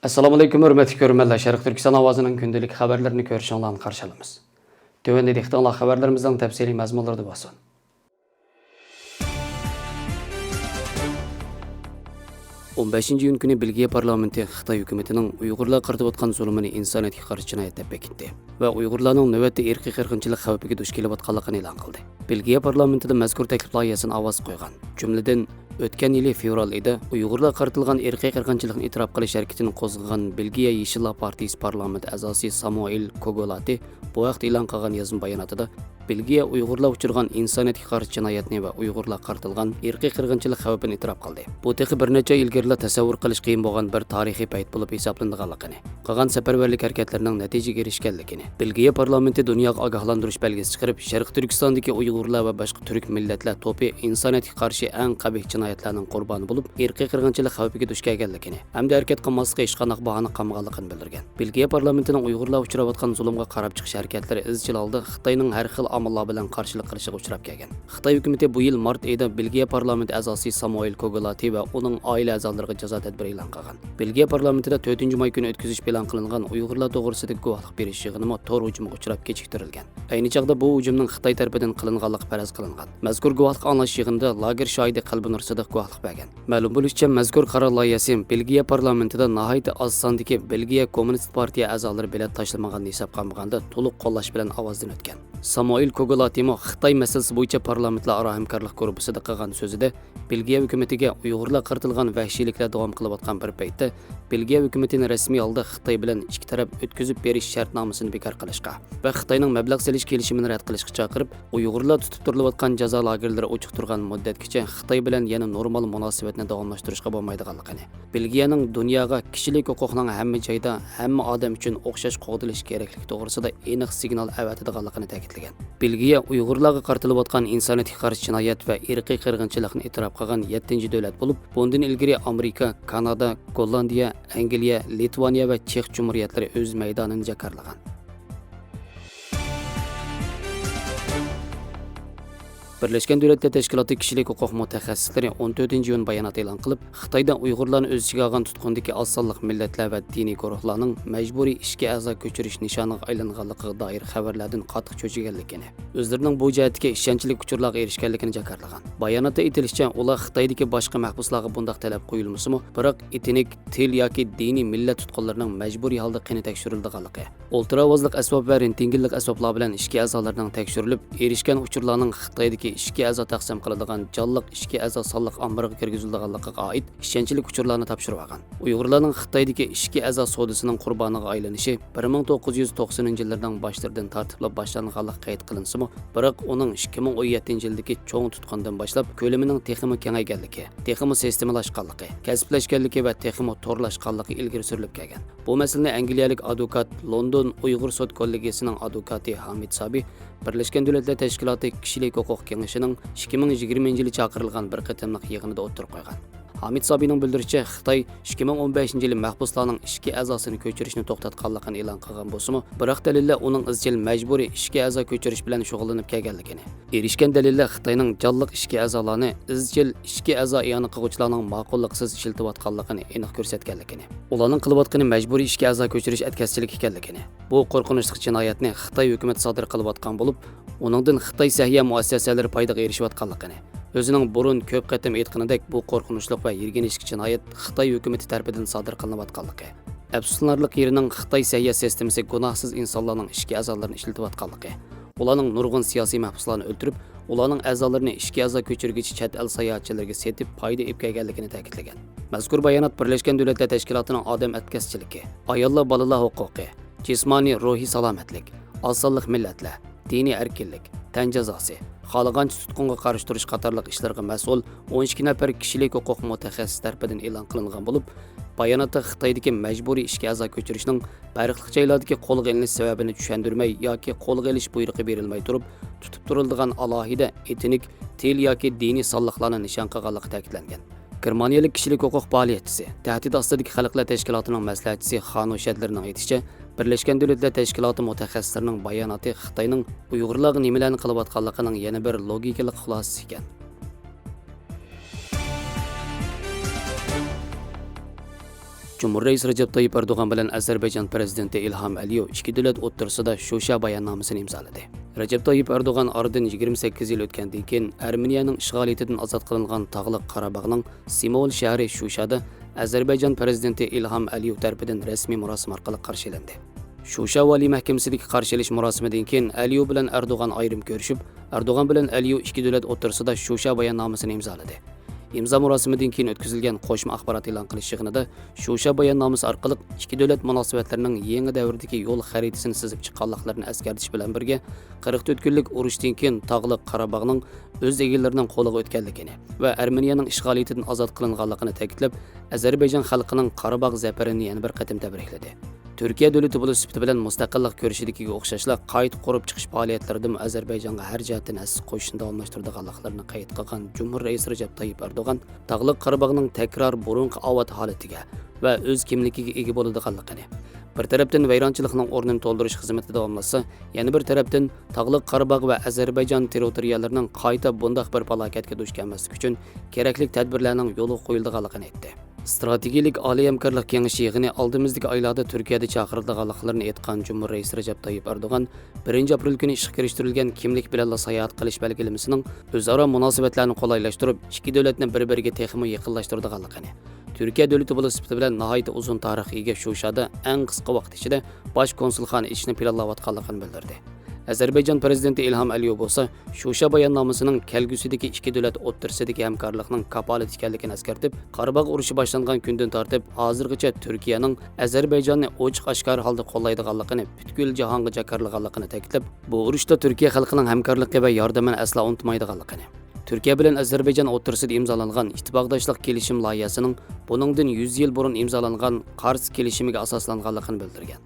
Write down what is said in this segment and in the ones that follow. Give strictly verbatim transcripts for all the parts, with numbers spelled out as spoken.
ئەسسالامۇئەلەيكۇم، ھۆرمەتلىك كۆرۈرمەنلەر. شەرقىي تۈركىستان ئاۋازىنىڭ كۈندىلىك خەۋەرلىرىنى كۆرۈشۈڭلارنى قارشى ئالىمىز. تۆۋەندە دىققىتىڭلار خەۋەرلىرىمىزنىڭ تەپسىلىي مەزمۇنلىرىدا بولسۇن. ئون بەشىنچى ئىيۇن كۈنى بېلگىيە پارلامېنتى خىتاي ھۆكۈمىتىنىڭ ئۇيغۇرلارغا قارىتىۋاتقان زۇلۇمىنى ئىنسانىيەتكە قارشى جىنايەت دەپ بېكىتتى ۋە ئۇيغۇرلارنىڭ نۆۋەتتە ئىرقىي قىرغىنچىلىق خەۋپىگە دۇچ كېلىۋاتقانلىقىنى ئېلان قىلدى. بېلگىيە پارلامېنتىدا مەزكۇر تەكلىپ لايىھەسىنى ئاۋازغا قويغان، جۈملىدىن ئۆتكەن يىلى فېۋرال ئېيىدا ئۇيغۇرلارغا قارىتىلغان ئىرقىي قىرغىنچىلىقنى ئېتىراپ قىلىش ھەرىكىتىنى قوزغىغان بېلگىيە يېشىللار پارتىيىسى پارلامېنت ئەزاسى سامۇئېل كوگولاتى بۇ ھەقتە ئېلان قىلغان يازما باياناتىدا، بېلگىيە ئۇيغۇرلار ئۇچرىغان ئىنسانىيەتكە قارشى جىنايەتنى ۋە ئۇيغۇرلارغا قارىتىلغان ئىرقىي قىرغىنچىلىق خەۋپىنى ئېتىراپ قىلدى. بۇ تېخى بىر نەچچە يىل ئىلگىرىلا تەسەۋۋۇر قىلىش قىيىن بولغان بىر تارىخىي پەيت بولۇپ ھېسابلىنىدىغانلىقىنى، قىلغان سەپەرۋەرلىك ھەرىكەتلىرىنىڭ نەتىجىگە ئېرىشكەنلىكىنى، بېلگىيە پارلامېنتى دۇنياغا ئاگاھلاندۇرۇش بەلگىسى چىقىرىپ، شەرقىي تۈركىستاندىكى ئۇيغۇرلار ۋە باشقا تۈرك مىللەتلەر توپى ئىنسانىيەتكە قارشى ئەڭ قەبىھ جىنايەتلەرنىڭ قۇربانى بولۇپ، ئىرقىي قىرغىنچىلىق خەۋپىگە دۇچ كەلگەنلىكىنى ھەمدە ھەرىكەت قىلماسلىققا ھېچقانداق باھانە قالمىغانلىقىنى بىلدۈرگەن. بېلگىيە پارلامېنتىنىڭ ئۇيغۇرلار ئۇچراۋاتقان زۇلۇمغا قاراپ چىقىش ھەرىكەتلىرى ئىزچىل ھالدا خىتاينىڭ ھەر خىل ئامىللار بىلەن قارشىلىق قىلىشىغا ئۇچراپ كەلگەن. خىتاي ھۆكۈمىتى بۇ يىل مارت ئېيىدا بېلگىيە پارلامېنتى ئەزاسى سامۇئېل كوگولاتى ۋە ئۇنىڭ ئائىلە ئەزالىرىغا جازا تەدبىرى ئېلان قىلغان. بېلگىيە پارلامېنتىدا تۆتىنچى ماي كۈنى ئۆتكۈزۈش پىلان قىلىنغان ئۇيغۇرلار توغرىسىدىكى گۇۋاھلىق بېرىش يىغىنىمۇ تور ھۇجۇمىغا ئۇچراپ كېچىكتۈرۈلگەن. ئەينى چاغدا بۇ ھۇجۇمنىڭ خىتاي تەرىپىدىن قىلىنغانلىقى پەرەز قىلىنغان. مەزكۇر گۇۋاھلىق ئاڭلاش يىغىنىدا لاگېر شاھىتى قەلبىنۇر سىدىق گۇۋاھلىق بەرگەن. مەلۇم بولۇشىچە، مەزكۇر قارار لايىھەسى بېلگىيە پارلامېنتىدا ناھايىتى ئاز ساندىكى بېلگىيە كوممۇنىست پارتىيە ئەزالىرى بېلەت تاشلىمىغاننى ھېسابقا ئالمىغاندا تولۇق قوللاش بىلەن ئاۋازدىن ئۆتكەن. سامۇئېل كوگولاتىمۇ خىتاي مەسىلىسى بويىچە پارلامېنتلار ئارا ھەمكارلىق گۇرۇپپىسىدا قىلغان سۆزىدە، بېلگىيە ھۆكۈمىتىگە ئۇيغۇرلارغا قارىتىلغان ۋەھشىيلىكلەر داۋام قىلىۋاتقان بىر پەيتتە، بېلگىيە ھۆكۈمىتىنى رەسمىي ھالدا خىتاي بىلەن ئىككى تەرەپ ئۆتكۈزۈپ بېرىش شەرتنامىسىنى بىكار قىلىشقا ۋە خىتاينىڭ مەبلەغ سېلىش كېلىشىمىنى رەت قىلىشقا چاقىرىپ، ئۇيغۇرلار تۇتۇپ تۇرۇلۇۋاتقان جازا لاگېرلىرى ئوچۇق تۇرغان مۇددەتكىچە خىتاي بىلەن يەنە نورمال مۇناسىۋەتنى داۋاملاشتۇرۇشقا بولمايدىغانلىقىنى، بېلگىيەنىڭ دۇنياغا كىشىلىك ھوقۇقنىڭ ھەممە جايدا، ھەممە ئادەم ئۈچۈن ئوخشاش قوغدىلىشى كېرەكلىكى توغرىسىدا ئېنىق سىگنال ئەۋەتىدىغانلىقىنى تەكىتلىگەن. بېلگىيە ئۇيغۇرلارغا قارىتىلىۋاتقان ئىنسانىيەتكە قارشى جىنايەت ۋە ئىرقىي قىرغىنچىلىقنى ئېتىراپ قىلغان يەتتىنچى دۆلەت بولۇپ، بۇندىن ئىلگىرى ئامېرىكا، كانادا، گوللاندىيە، ئەنگلىيە، لىتۋانىيە ۋە چېخ جۇمھۇرىيەتلىرى ئۆز مەيدانىنى جاكارلىغان. بىرلەشكەن دۆلەتلەر تەشكىلاتى كىشىلىك ھوقۇق مۇتەخەسسىسلىرى ئون تۆتىنچى ئىيۇن بايانات ئېلان قىلىپ، خىتايدا ئۇيغۇرلارنى ئۆز ئىچىگە ئالغان تۇتقۇندىكى ئاز سانلىق مىللەتلەر ۋە دىنىي گۇرۇھلارنىڭ مەجبۇرىي ئىچكى ئەزا كۆچۈرۈش نىشانىغا ئايلانغانلىقىغا دائىر خەۋەرلەردىن قاتتىق چۆچۈگەنلىكىنى، ئۆزلىرىنىڭ بۇ جەھەتتىكى ئىشەنچلىك ئۇچۇرلارغا ئېرىشكەنلىكىنى جاكارلىغان. باياناتتا ئېيتىلىشىچە، ئۇلار خىتايدىكى باشقا مەھبۇسلارغا بۇنداق تەلەپ قويۇلمىسىمۇ، بىراق ئېتنىك، تىل ياكى دىنىي مىللەت تۇتقۇنلىرىنىڭ مەجبۇرىي ھالدا قېنى تەكشۈرۈلىدىغانلىقى، ئۇلترا ئاۋازلىق ئەسۋاب ۋە رېنتگېنلىق ئەسۋابلار بىلەن ئىچكى ئەزالىرىنىڭ تەكشۈرۈلۈپ، ئېرىشكەن ئۇچۇرلارنىڭ خىتايدىكى ئىچكى ئەزا تەقسىم قىلىدىغان جانلىق ئىچكى ئەزا سانلىق ئامبىرىغا كىرگۈزۈلىدىغانلىقىغا ئائىت ئىشەنچلىك ئۇچۇرلارنى تاپشۇرۇۋالغان. ئۇيغۇرلارنىڭ خىتايدىكى ئىچكى ئەزا سودىسىنىڭ قۇربانىغا ئايلىنىشى بىر مىڭ توققۇز يۈز توقسىنىنچى يىللىرىنىڭ باشلىرىدىن تارتىپلا باشلانغانلىقى قەيت قىلىنسىمۇ، بىراق ئۇنىڭ ئىككى مىڭ ئون يەتتىنچى يىلدىكى چوڭ تۇتقۇندىن باشلاپ كۆلىمىنىڭ تېخىمۇ كېڭەيگەنلىكى، تېخىمۇ سىستېمىلاشقانلىقى، كەسىپلەشكەنلىكى ۋە تېخىمۇ تورلاشقانلىقى ئىلگىرى سۈرۈلۈپ كەلگەن. بۇ مەسىلىنى ئەنگلىيەلىك ئادۋوكات، لوندون ئۇيغۇر سوت كوللېگىيىسىنىڭ ئادۋوكاتى ھامىد سابى بىرلەشكەن دۆلەتلەر تەشكىلاتى كىشىلىك ھوقۇق كېڭىشىنىڭ ئىككى مىڭ يىگىرمىنچى يىلى چاقىرىلغان بىر قېتىملىق يىغىنىدا ئوتتۇرىغا قويغان. ھامىد سابىنىڭ بىلدۈرۈشىچە، خىتاي ئىككى مىڭ ئون بەشىنچى يىلى مەھبۇسلارنىڭ ئىچكى ئەزاسىنى كۆچۈرۈشنى توختاتقانلىقىنى ئېلان قىلغان بولسىمۇ، بىراق دەلىللەر ئۇنىڭ ئىزچىل مەجبۇرىي ئىچكى ئەزا كۆچۈرۈش بىلەن شۇغۇللىنىپ كەلگەنلىكىنى، ئېرىشكەن دەلىللەر خىتاينىڭ جانلىق ئىچكى ئەزالارنى ئىزچىل ئىچكى ئەزا ئىئانە قىلغۇچىلارنىڭ ماقۇللۇقسىز ئىشلىتىۋاتقانلىقىنى ئېنىق كۆرسەتكەنلىكىنى، ئۇلارنىڭ قىلىۋاتقىنى مەجبۇرىي ئىچكى ئەزا كۆچۈرۈش ئەتكەسچىلىكى ئىكەنلىكىنى، بۇ قورقۇنچلۇق جىنايەتنى خىتاي ھۆكۈمىتى سادىر قىلىۋاتقان بولۇپ، ئۇنىڭدىن خىتاي سەھىيە مۇئەسسەسەلىرى پايدىغا ئېرىشىۋاتقانلىقىنى، ئۆزىنىڭ بۇرۇن كۆپ قېتىم ئېيتقىنىدەك، بۇ قورقۇنچلۇق ۋە يىرگىنچلىك جىنايەت خىتاي ھۆكۈمىتى تەرىپىدىن سادىر قىلىنىۋاتقانلىقى، ئەپسۇسلىنارلىق يېرىنىڭ خىتاي سەھىيە سىستېمىسى گۇناھسىز ئىنسانلارنىڭ ئىچكى ئەزالىرىنى ئىشلىتىۋاتقانلىقى، ئۇلارنىڭ نۇرغۇن سىياسىي مەھبۇسلارنى ئۆلتۈرۈپ، ئۇلارنىڭ ئەزالىرىنى ئىچكى ئەزا كۆچۈرگۈچى چەت ئەل ساياھەتچىلىرىگە سېتىپ، پايدا ئېلىپ كەلگەنلىكىنى تەكىتلىگەن. مەزكۇر بايانات بىرلەشكەن دۆلەتلەر تەشكىلاتىنىڭ ئادەم ئەتكەسچىلىكى، ئاياللار، بالىلار ھوقۇقى، جىسمانىي، روھىي سالامەتلىك، ئاز سانلىق مىللەتلەر، دىنىي ئەركىنلىك، تەن جازاسى، خالىغانچە تۇتقۇنغا قارشى تۇرۇش قاتارلىق ئىشلارغا مەسئۇل ئون ئىككى نەپەر كىشىلىك ھوقۇق مۇتەخەسسىسى تەرىپىدىن ئېلان قىلىنغان بولۇپ، باياناتتا خىتايدىكى مەجبۇرىي ئىچكى ئەزا كۆچۈرۈشنىڭ پەرقلىق جايلاردىكى قولغا ئېلىنىش سەۋەبىنى چۈشەندۈرمەي ياكى قولغا ئېلىش بۇيرۇقى بېرىلمەي تۇرۇپ، تۇتۇپ تۇرۇلىدىغان ئالاھىدە ئېتنىك، تىل ياكى دىنىي سانلىقلارنى نىشان قىلغانلىقى تەكىتلەنگەن. گېرمانىيەلىك كىشىلىك ھوقۇق پائالىيەتچىسى، تەھدىت ئاستىدىكى خەلقلەر تەشكىلاتىنىڭ مەسلىھەتچىسى خانۇ شەدلېرنىڭ ئېيتىشىچە، بىرلەشكەن دۆلەتلەر تەشكىلاتى مۇتەخەسسىسلىرىنىڭ باياناتى خىتاينىڭ ئۇيغۇرلارغا نېمىلەرنى قىلىۋاتقانلىقىنىڭ يەنە بىر لوگىكىلىق خۇلاسىسى ئىكەن. جۇمھۇر رەئىسى رەجەپ تايىپ ئەردوغان بىلەن ئەزەربەيجان پىرېزىدېنتى ئىلھام ئەلىيېۋ ئىككى دۆلەت ئوتتۇرىسىدا شۇشا باياننامىسىنى ئىمزالىدى. رەجەپ تايىپ ئەردوغان ئارىدىن يىگىرمە سەككىز يىل ئۆتكەندىن كېيىن، ئەرمېنىيەنىڭ ئىشغالىيىتىدىن ئازاد قىلىنغان تاغلىق قاراباغنىڭ سىمۋول شەھىرى شۇشادا ئەزەربەيجان پىرېزىدېنتى ئىلھام ئەلىيېۋ تەرىپىدىن رەسمىي مۇراسىم ئارقىلىق قارشى ئېلىندى. شۇشا ۋالىي مەھكىمىسىدىكى قارشى ئېلىش مۇراسىمىدىن كېيىن ئەلىيېۋ بىلەن ئەردوغان ئايرىم كۆرۈشۈپ، ئەردوغان بىلەن ئەلىيېۋ ئىككى دۆلەت ئوتتۇرىسىدا شۇشا باياننامىسىنى ئىمزالىدى. ئىمزا مۇراسىمىدىن كېيىن ئۆتكۈزۈلگەن قوشما ئاخبارات ئېلان قىلىش يىغىنىدا شۇشا باياننامىسى ئارقىلىق ئىككى دۆلەت مۇناسىۋەتلىرىنىڭ يېڭى دەۋردىكى يول خەرىتىسىنى سىزىپ چىققانلىقلىرىنى ئەسكەرتىش بىلەن بىرگە، قىرىق تۆت كۈنلۈك ئۇرۇشتىن كېيىن تاغلىق قاراباغنىڭ ئۆز ئىگىلىرىنىڭ قولىغا ئۆتكەنلىكىنى ۋە ئەرمېنىيەنىڭ ئىشغالىيىتىدىن ئازاد قىلىنغانلىقىنى تەكىتلەپ، ئەزەربەيجان خەلقىنىڭ قاراباغ زەپىرىنى يەنە بىر قېتىم تەبرىكلىدى. تۈركىيە دۆلىتى بولۇش سۈپىتى بىلەن مۇستەقىللىق كۈرىشىدىكىگە ئوخشاشلا قايتا قۇرۇپ چىقىش پائالىيەتلىرىدىمۇ ئەزەربەيجانغا ھەر جەھەتتىن ھەسسە قوشۇشنى داۋاملاشتۇرىدىغانلىقلىرىنى قەيت قىلغان جۇمھۇر رەئىسى رەجەپ تايىپ ئەردوغان، تاغلىق قاراباغنىڭ تەكرار بۇرۇنقى ئاۋات ھالىتىگە ۋە ئۆز كىملىكىگە ئىگە بولىدىغانلىقىنى، بىر تەرەپتىن ۋەيرانچىلىقنىڭ ئورنىنى تولدۇرۇش خىزمىتى داۋاملاشسا، يەنە بىر تەرەپتىن تاغلىق قاراباغ ۋە ئەزەربەيجان تېررىتورىيەلىرىنىڭ قايتا بۇنداق بىر پالاكەتكە دۇچ كەلمەسلىكى ئۈچۈن كېرەكلىك تەدبىرلەرنىڭ يولغا قويۇلىدىغانلىقىنى ئېيتتى. ئىستراتېگىيىلىك ئالىي ھەمكارلىق كېڭىشى يىغىنى ئالدىمىزدىكى ئايلاردا تۈركىيەدە چاقىرىلىدىغانلىقلىرىنى ئېيتقان جۇمھۇر رەئىسى رەجەپ تايىپ ئەردوغان بىرىنچى ئاپرېل كۈنى ئىشقا كىرىشتۈرۈلگەن كىملىك بىلەنلا ساياھەت قىلىش بەلگىلىمىسىنىڭ ئۆزئارا مۇناسىۋەتلەرنى قولايلاشتۇرۇپ، ئىككى دۆلەتنى بىر-بىرىگە تېخىمۇ يېقىنلاشتۇرىدىغانلىقىنى، تۈركىيە دۆلىتى بولۇش سۈپىتى بىلەن ناھايىتى ئۇزۇن تارىخقا ئىگە شۇشادا ئەڭ قىسقا ۋاقىت ئىچىدە باش كونسۇلخانا ئېچىشنى پىلانلاۋاتقانلىقىنى بىلدۈردى. ئەزەربەيجان پىرېزىدېنتى ئىلھام ئەلىيېۋ بولسا شۇشا باياننامىسىنىڭ كەلگۈسىدىكى ئىككى دۆلەت ئوتتۇرىسىدىكى ھەمكارلىقنىڭ كاپالىتى ئىكەنلىكىنى ئەسكەرتىپ، قاراباغ ئۇرۇشى باشلانغان كۈندىن تارتىپ ھازىرغىچە تۈركىيەنىڭ ئەزەربەيجاننى ئوچۇق ئاشكارا ھالدا قوللايدىغانلىقىنى پۈتكۈل جاھانغا جاكارلىغانلىقىنى تەكىتلەپ، بۇ ئۇرۇشتا تۈركىيە خەلقىنىڭ ھەمكارلىقى ۋە ياردىمىنى ئەسلا ئۇنتۇمايدىغانلىقىنى، تۈركىيە بىلەن ئەزەربەيجان ئوتتۇرىسىدا ئىمزالانغان ئىتتىپاقداشلىق كېلىشىم لايىھەسىنىڭ بۇنىڭدىن يۈز يىل بۇرۇن ئىمزالانغان قارس كېلىشىمىگە ئاساسلانغانلىقىنى بىلدۈرگەن.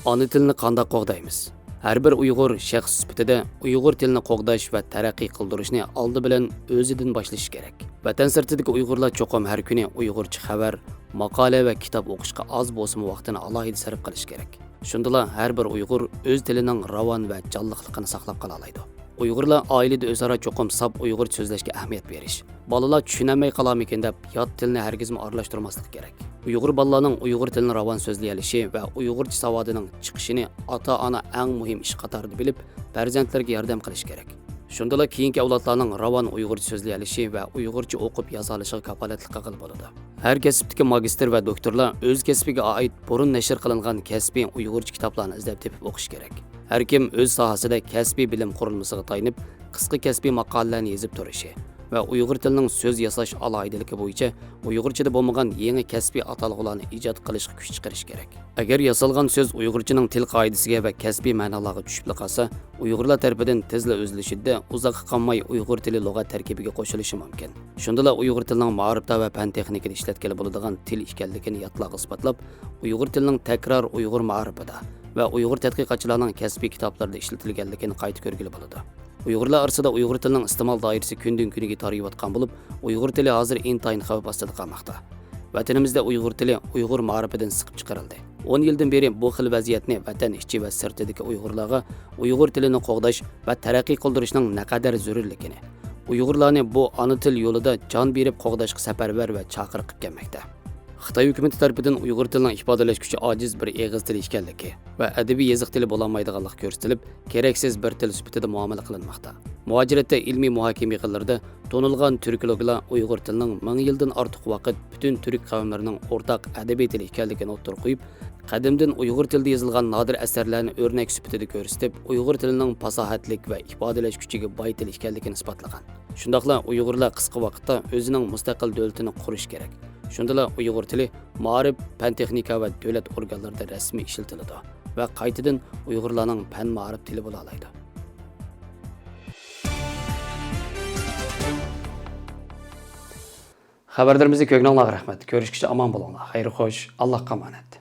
ئانا تىلنى قانداق قوغدايمىز؟ ھەر بىر ئۇيغۇر شەخس سۈپىتىدە ئۇيغۇر تىلىنى قوغداش ۋە تەرەققىي قىلدۇرۇشنى ئالدى بىلەن ئۆزىدىن باشلىشى كېرەك. ۋەتەن سىرتىدىكى ئۇيغۇرلار چوقۇم ھەر كۈنى ئۇيغۇرچە خەۋەر، ماقالە ۋە كىتاب ئوقۇشقا ئاز بولسىمۇ ۋاقتىنى ئالاھىدە سەرپ قىلىشى كېرەك. شۇندىلا ھەر بىر ئۇيغۇر ئۆز تىلىنىڭ راۋان ۋە جانلىقلىقىنى ساقلاپ قالالايدۇ. ئۇيغۇرلار ئائىلىدە ئۆزئارا چوقۇم ساپ ئۇيغۇرچە سۆزلەشكە ئەھمىيەت بېرىش، بالىلار چۈشىنەلمەي قالارمىكىن دەپ يات تىلنى ھەرگىزمۇ ئارىلاشتۇرماسلىق كېرەك. ئۇيغۇر بالىلارنىڭ ئۇيغۇر تىلىنى راۋان سۆزلىيەلىشى ۋە ئۇيغۇرچە ساۋادىنىڭ چىقىشىنى ئاتا-ئانا ئەڭ مۇھىم ئىش قاتارىدا بىلىپ، پەرزەنتلىرىگە ياردەم قىلىشى كېرەك. شۇندىلا كېيىنكى ئەۋلادلارنىڭ راۋان ئۇيغۇرچە سۆزلىيەلىشى ۋە ئۇيغۇرچە ئوقۇپ يازالىشىغا كاپالەتلىك قىلغىلى بولىدۇ. ھەر كەسىپتىكى ماگىستىر ۋە دوكتورلار ئۆز كەسپىگە ئائىت بۇرۇن نەشر قىلىنغان كەسپىي ئۇيغۇرچە كىتابلارنى ئىزدەپ تېپىپ ئوقۇشى كېرەك. ھەر كىم ئۆز ساھەسىدە كەسپىي بىلىم قۇرۇلمىسىغا تايىنىپ، قىسقا كەسپىي ماقالىلەرنى يېزىپ تۇرۇشى ۋە ئۇيغۇر تىلىنىڭ سۆز ياساش ئالاھىدىلىكى بويىچە ئۇيغۇرچىدا بولمىغان يېڭى كەسپىي ئاتالغۇلارنى ئىجاد قىلىشقا كۈچ چىقىرىشى كېرەك. ئەگەر ياسالغان سۆز ئۇيغۇرچىنىڭ تىل قائىدىسىگە ۋە كەسپىي مەنىلەرگە چۈشۈپلا قالسا، ئۇيغۇرلار تەرىپىدىن تېزلا ئۆزلىشىدۇ، ئۇزاققا قالماي ئۇيغۇر تىلى لۇغەت تەركىبىگە قوشۇلۇشى مۇمكىن. شۇندىلا ئۇيغۇر تىلىنىڭ مائارىپتا ۋە پەن تېخنىكىدا ئىشلەتكىلى بولىدىغان تىل ئىكەنلىكىنى ياتلارغا ئىسپاتلاپ، ئۇيغۇر تىلىنىڭ تەكرار ئۇيغۇر مائارىپىدا ۋە ئۇيغۇر تەتقىقاتچىلارنىڭ كەسپىي كىتابلىرىدا ئىشلىتىلگەنلىكىنى قايتا كۆرگىلى بولىدۇ. ئۇيغۇرلار ئارىسىدا ئۇيغۇر تىلىنىڭ ئىستېمال دائىرىسى كۈندىن-كۈنگە تارىيىۋاتقان بولۇپ، ئۇيغۇر تىلى ھازىر ئىنتايىن خەۋپ ئاستىدا قالماقتا. ۋەتىنىمىزدە ئۇيغۇر تىلى ئۇيغۇر مائارىپىدىن سىقىپ چىقىرىلدى. ئون يىلدىن بېرى بۇ خىل ۋەزىيەتنى ۋەتەن ئىچى ۋە سىرتىدىكى ئۇيغۇرلارغا ئۇيغۇر تىلىنى قوغداش ۋە تەرەققىي قىلدۇرۇشنىڭ نەقەدەر زۆرۈرلۈكىنى، ئۇيغۇرلارنى بۇ ئانا تىل يولىدا جان بېرىپ قوغداشقا سەپەرۋەر ۋە چاقىرىق قىلىپ كەلمەكتە. خىتاي ھۆكۈمىتى تەرىپىدىن ئۇيغۇر تىلىنىڭ ئىپادىلەش كۈچى ئاجىز بىر ئېغىز تىل ئىكەنلىكى ۋە ئەدەبىي يېزىق تىلى بولالمايدىغانلىقى كۆرسىتىلىپ، كېرەكسىز بىر تىل سۈپىتىدە مۇئامىلە قىلىنماقتا. مۇھاجىرەتتە ئىلمىي مۇھاكىمە يىغىنلىرىدا تونۇلغان تۈركولوگلار ئۇيغۇر تىلىنىڭ مىڭ يىلدىن ئارتۇق ۋاقىت پۈتۈن تۈرك قەۋملىرىنىڭ ئورتاق ئەدەبىي تىلى ئىكەنلىكىنى ئوتتۇرىغا قويۇپ، قەدىمدىن ئۇيغۇر تىلىدا يېزىلغان نادىر ئەسەرلەرنى ئۆرنەك سۈپىتىدە كۆرسىتىپ، ئۇيغۇر تىلىنىڭ پاساھەتلىك ۋە ئىپادىلەش كۈچىگە باي تىل ئىكەنلىكىنى ئىسپاتلىغان. شۇنداقلا ئۇيغۇرلار قىسقا ۋاقىتتا ئۆزىنىڭ مۇستەقىل دۆلىتىنى قۇرۇشى كېرەك. شۇندىلا ئۇيغۇر تىلى مائارىپ، پەن-تېخنىكا ۋە دۆلەت ئورگانلىرىدا رەسمىي ئىشلىتىلىدۇ ۋە قايتىدىن ئۇيغۇرلارنىڭ پەن-مائارىپ تىلى بولالايدۇ. خەۋەرلىرىمىزنى كۆرگىنىڭلارغا رەھمەت. كۆرۈشكىچە ئامان بولۇڭلار. خەير خوش، ئاللاھقا ئامانەت.